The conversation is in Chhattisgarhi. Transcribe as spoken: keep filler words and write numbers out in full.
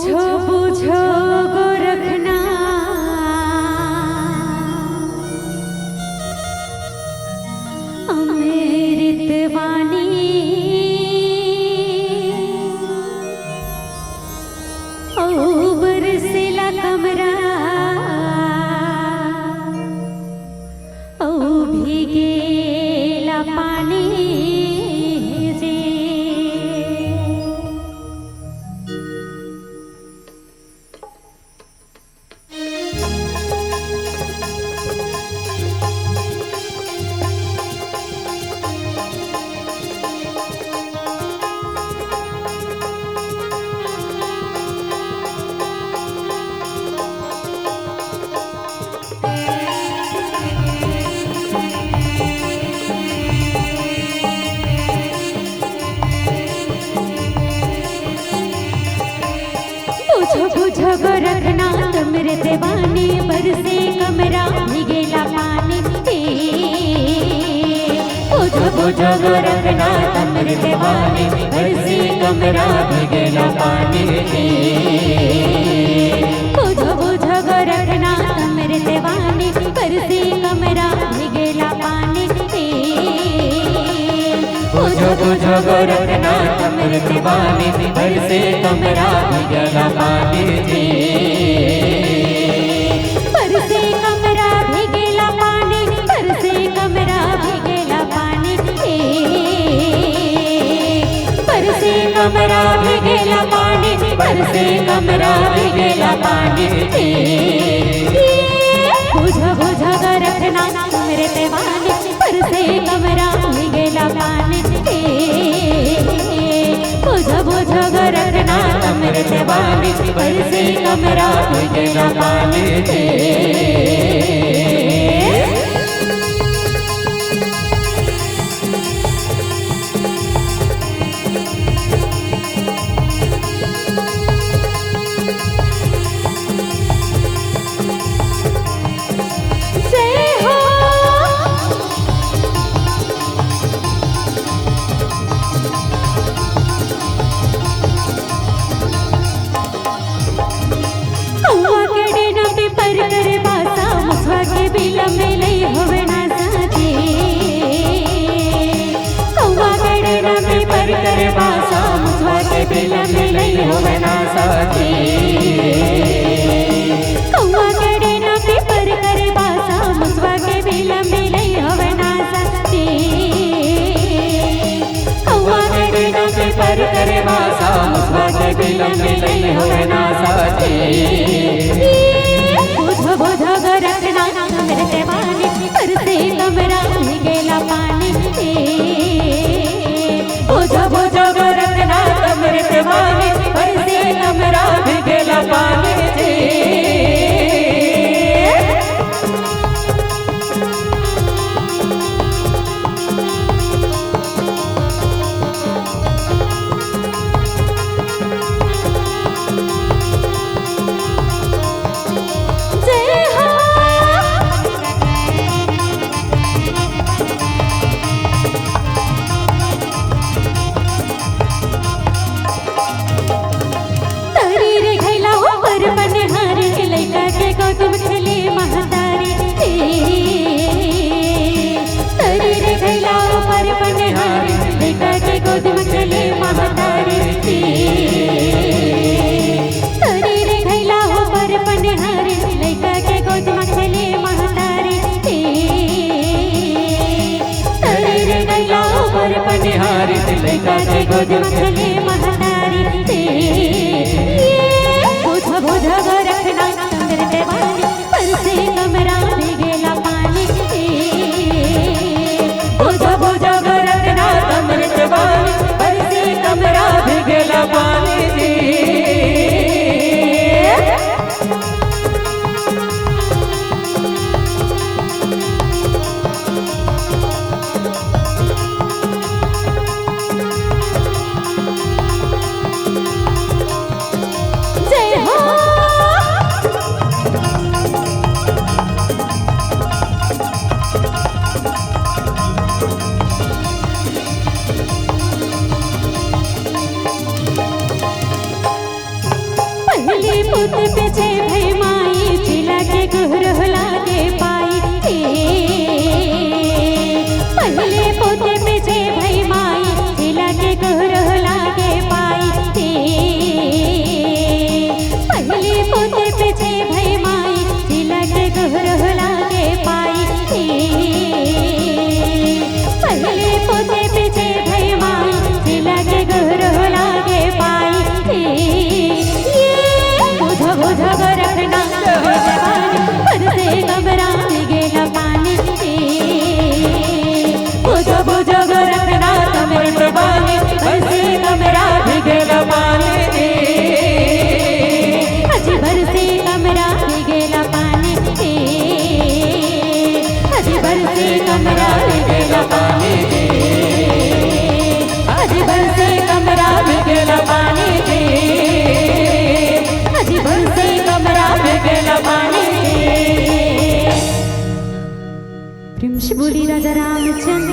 बूझो बूझो गोरखनाथ अमृत वाणी, अउ बरसेला कमरा, अउ भीगेला पानी जी। बूझो बूझो गोरखनाथ अमृत वाणी, बरसे कमरा भीगेला पानी। बूझो बूझो गोरखनाथ अमृत वाणी, बरसे कमरा भीगेला पानी। बूझो बूझो गोरखनाथ अमृत वाणी, बरसे कमरा भीगेला पानी। बूझो बूझो गोरखनाथ अमृत वाणी, बरसे कमरा भीगेला पानी जी। बरसे कमरा भीगेला पानी, बरसे कमरा भीगेला पानी जी। बरसे कमरा भीगेला पानी, बरसे कमरा भीगेला पानी जी। बूझो बूझो गोरखनाथ अमृत वाणी, बरसे कमरा भीगेला पानी। बूझो बूझो गोरखनाथ अमृत वाणी, बरसे कमरा भीगेला पानी। जय हो। कौवा के डेना पीपर करे बासा, मुसवा के बिला में लई होवे ना साथी। कौवा के डेना पीपर करे बासा, मुसवा के बिला में लई होवे ना साथी। कौवा के डेना पीपर करे बासा, मुसवा के बिला में लई होवे ना साथी। कौवा के डेना पीपर करे बासा, मुसवा के बिला में लई होवे ना साथी। बूझो बूझो गोरखनाथ अमृत वाणी, बरसे कमरा भीगेला पानी। बूझो बूझो गोरखनाथ अमृत वाणी, बरसे कमरा भीगेला पानी जी। जय हो। तरी रे घैला हो पर पनिहारी, लइका के गोद में खेले महतारी। तरी रे घैला हो पर पनिहारी, लइका के गोद में खेले महतारी। तरी रे घैला हो पर पनिहारी, लइका के गोद में खेले महतारी। तरी रे घैला हो पर पनिहारी, लइका के गोद में खेले महतारी। बूझो बूझो गोरखनाथ अमृत वाणी, बरसे कमरा भीगेला पानी। बूझो बूझो गोरखनाथ अमृत वाणी, बरसे कमरा भीगेला पानी जी। पीछे भई माई, जिला के गुरु लागे पाई। पहिले पोते पीछे भई माई, जिला के गुरु लागे पाई। पहिले पोते पीछे भई माई, जिला के गुरु लागे पाई। पहिले पोते पीछे भई माई, जिला के गुरु लागे पाई। ये बुझो बुझो गोरखनाथ, बरसे कमरा में गेला पानी। बुझो बुझो गोरखनाथ, बरसे कमरा में गेला पानी। अजी बरसे कमरा में गेला पानी। अजी बरसे कमरा में गेला पानी। अजी बरसे कमरा में गेला पानी। अजी बरसे कमरा में गेला पानी। प्रेम से बोली राजा रामचंद्र